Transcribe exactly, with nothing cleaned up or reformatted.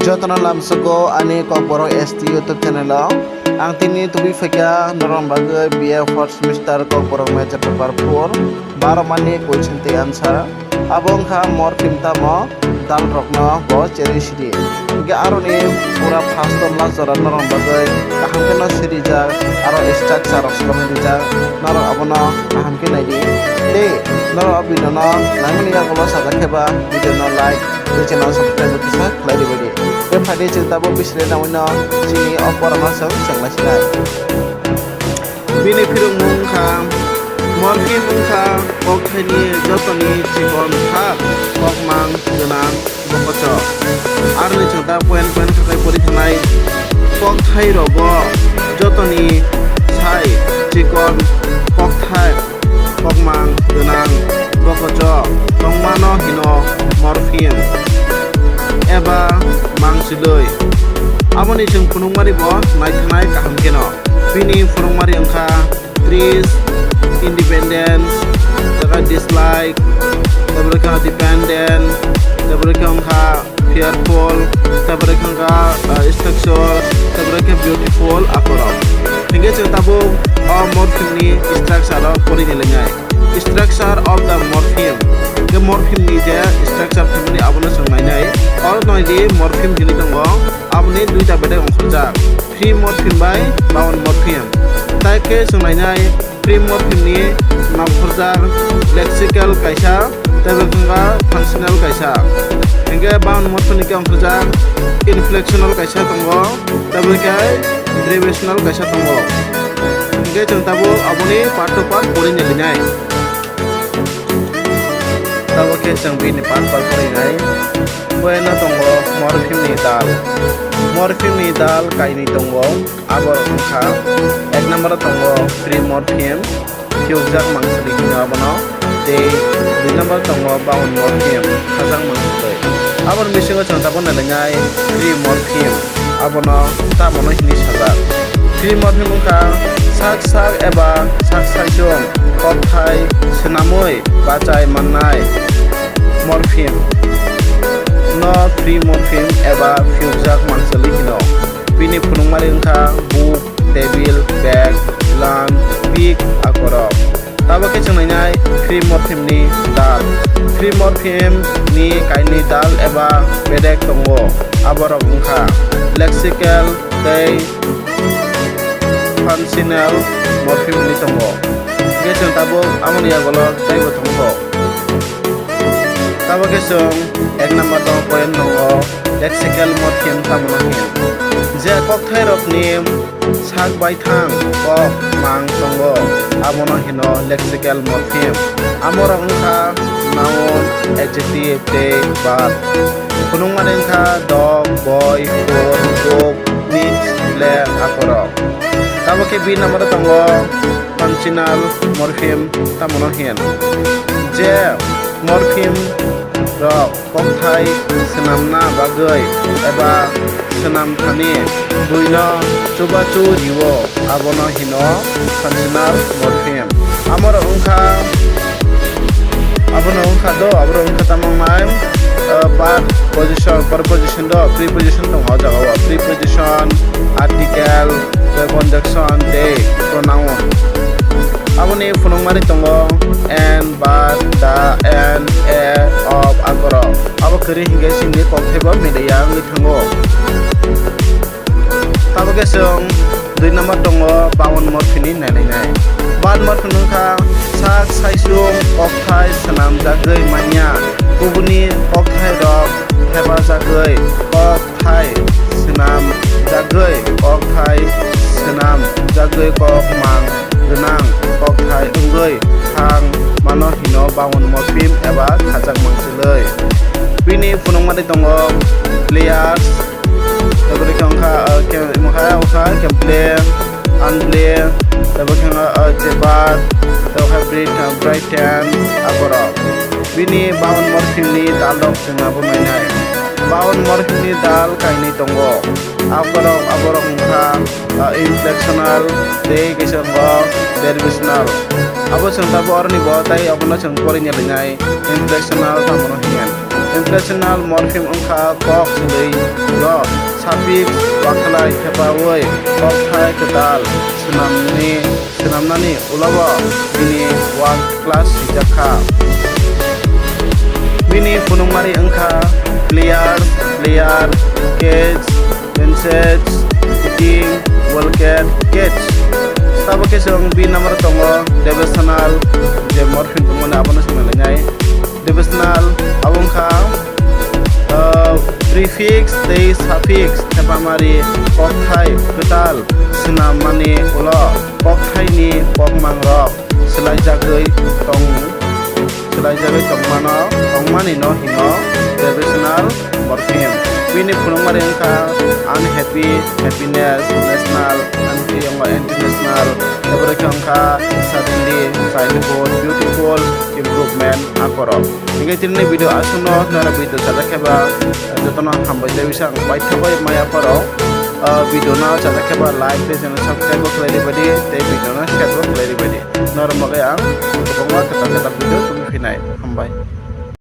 Jotono lamsogo ani Kokborok S T YouTube channel o. Ang tini tubui phaikha norok bagwi B A fourth semester Kokborok major paper four, baro mani question tei answer. Abo wngkha morpheme tamo, dal rokno bo cherwi sidi. Hingke aroni pura first to last jora norok bagwi kaham kheno sirijak, aro structure rok swnamwi rijak, norok abono kaham khe naidi. Tei norok o video no naimani yagulo sajak khe ba video no like tei channel subscribe bo kisa khlai di baidi. Tei phaidi chwng tabuk bisini nangwi no chini o pora no chwng chwng lai sinai. Bini phirokmung wngkha, morpheme wngkha kokthaini jotoni chikon thak, kokmang gwnang bokocho. Aroni chwng ta point point khaklai pori thangnai, kokthai rogo jotoni sai chikon kokthai, kokmang gwnang bokocho tongmano hino morpheme eba mangsilwi. Aboni chwng phunukmani bo naithanai kaham kheno. Bini phunukmani wngkha trees, independence, tei khe dislike, tei khe dependent, tei khe wngkha fearful, tei khe wngkha, uh, structure, tei khe beautiful akorok. Hingke chwng tabuk o morpheme ni structure o porini lengnai. Structure of the morpheme. Hingke morpheme ni je structure family abono chwng nainai. Oro naidi morpheme hinwi tongo. Aboni duita bedek ongkhorjak. Free morpheme bai bound morpheme. Tai khe chwng nainai free morpheme ni nongkhorjak lexical kaisa, tei bo wngkha functional kaisa. Hingke bound morpheme ni khe ongkhorjak inflectional kaisa tongo, tei bo khe derivational kaisa tongo. Hingke chwng tabuk aboni part to part porinai linai. Tabuk khe chwng bini part part porinai. Buino tongo morpheme ni dal. Morpheme ni dal kainwi tongo. Abo wngkha, ek number o tongo free morpheme, phiyokjak mangsili hino abono, tei dui number o tongo bound morpheme, khajak mangsili. Aboni bisingo chwng tabuk nailainai free morpheme, abono tamono hinwi sajak. Free morpheme wngkha sak sak eba sak saichung kokthai swnamwi bachai mannai morpheme no free morpheme eba phiyokjak mangsili hino. Bini phunukmani wngkha book, table, bag, lamp, pig, akorok. Tabuk khe chwng nainai free morpheme ni dal. Free morpheme ni kainwi dal eba bedek tongo. Aborok wngkha lexical tei functional morpheme hinwi tongo. Hingke chwng tabuk aboni yagulo teibo tongo. Tabuk khe chwng ek number tongo, point tongo lexical morpheme, tamono hin je kokthairokni sak baithang kok mang tongo, abono hino lexical morpheme. Amorok wngkha noun, adjective tei verb. Phunukmani wngkha dog, boy, phone, book, mix, play, akorok. Tabuk khe bini number o tongo functional morpheme, tamono hin je morpheme rok kokthai swnamna bagwi eba swnam thani buino chubachu rio, abono hino functional morpheme. Amorok wngkha, abono wngkha do, aborok wngkha tamo wngnai, uh, verb, position, preposition do, preposition tongo o jaga o, preposition, article, tei conjunction tei pronoun. Aboni phunukmani tongo an, but, the, and, a, of, akorok. Abo kwrwi hinkhe chini kokthai bo miliya wngwi thango. Tabuk khe chwng dui number tongo bound morpheme ni nailainai. Bound morpheme wngkha sak saichung kokthai swnamjagwi manya, kubuni kokthairok thepajagwi kokthai swnamjagwi kokthai swnamjagwi kokmang gwnang kokthai wngwi thang mano hino bound morpheme eba khajak mangsilwi. Bini phunukmani tongo players, tabuk khe wngkha, uh, khe, wngkha, wngkha khe play, unplay, tabuk khe wngkha, uh, chepat, tabuk khe bright, uh, brighten, aborok. Bini bound morpheme ni dal rok chwng abo mainai. Bound morpheme ni dal kainwi tongo. Aborok, aborok wngkha, uh, inflectional tei kaisa wngo derivational. Abo chwng tabuk aroni bo tei abono chwng porinai linai inflectional tamono hinkhe. Inflectional morpheme wngkha kok swlwi ulo suffix bakhlai thepaui kokthai kwtal swnamni, swnamnani ulobo bini word class swijak kha. Bini phunukmari wngkha player, player, catch, message, hitting, walker, catch. Tabuk khe chwng B number tongo devotional, je morpheme tongmani abono chwng nalainai. Devotional abo wngkha, ah, prefix tei suffix thepamari kokthai kwtal swnammani ulo kokthaini kokmangrok swlaijagwi tong, swlaijagwi tongmano, tongmanino hino devotional morpheme. Bini phunukmari wngkha unhappy, happiness, national, anti-, international, tei borok khe wngkha suddenly, childhood, beautiful, improvement, akorok. Hingke tini video aswkno nara video chajak khe ba jotono hambai tei bisang bai thabai maya pharo, ah, video no chajak khe ba like tei channel subscribe bo khlai di badi tei video no share bo khlai di badi. Norok bagwi ang kwbangma kwtal kwtal video tubui phinai. Hambai.